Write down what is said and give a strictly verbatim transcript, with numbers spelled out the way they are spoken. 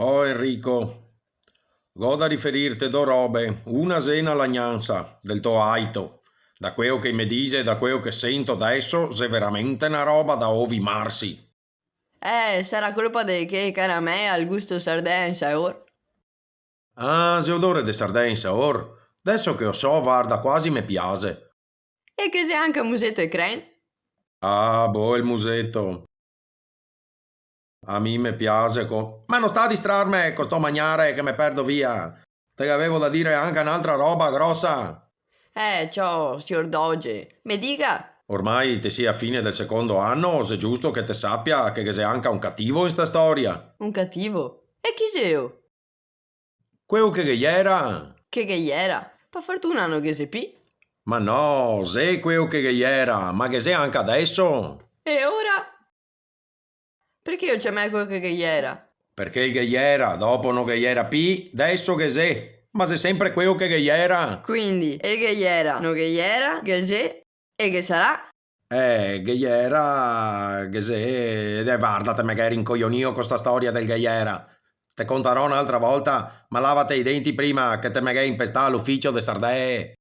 Oh, Enrico, go da riferirte do robe, una xe na lagnansa del to aito. Da queo che i me dixe e da queo che sento deso, xe veramente na roba da ovi marsi. Eh, sarà colpa de che caramè al gusto sardè insaor? Ah, xe odore de sardè insaor? Deso che o so, varda, quasi me piaxe. E che xe anca museto e cren? Ah, boh, el museto. A mi me piaxe co-, ma no sta a distrarme co sto magnare che me perdo via. Te gavevo da dire anca n'altra roba grosa. Eh, ciò, sior Doge, me diga. Ormai te si a fine del secondo ano, xe giusto che te sapia che ghe xe anca un cativo in sta storia. Un cativo? E chi xeo? Queo che ghe iera. Che ghe iera? Pa fortuna no ghe xe pi. Ma no, xe queo che ghe iera, ma ghe xe anca deso. E ora? Perché o ciamè queo che ghe iera? Perché el ghe iera, dopo no ghe iera pi, deso ghe xe, ma xe sempre queo che ghe iera. Quindi, el ghe iera, no ghe iera, ghe xe e ghe sarà. Eh, ghe iera, ghe xe, eh, varda, te me ghè rincojonìo co sta storia del ghe iera. Te contarò n'altra volta, ma lavate i denti prima che te me ghè inpestà l'uficio de sardee.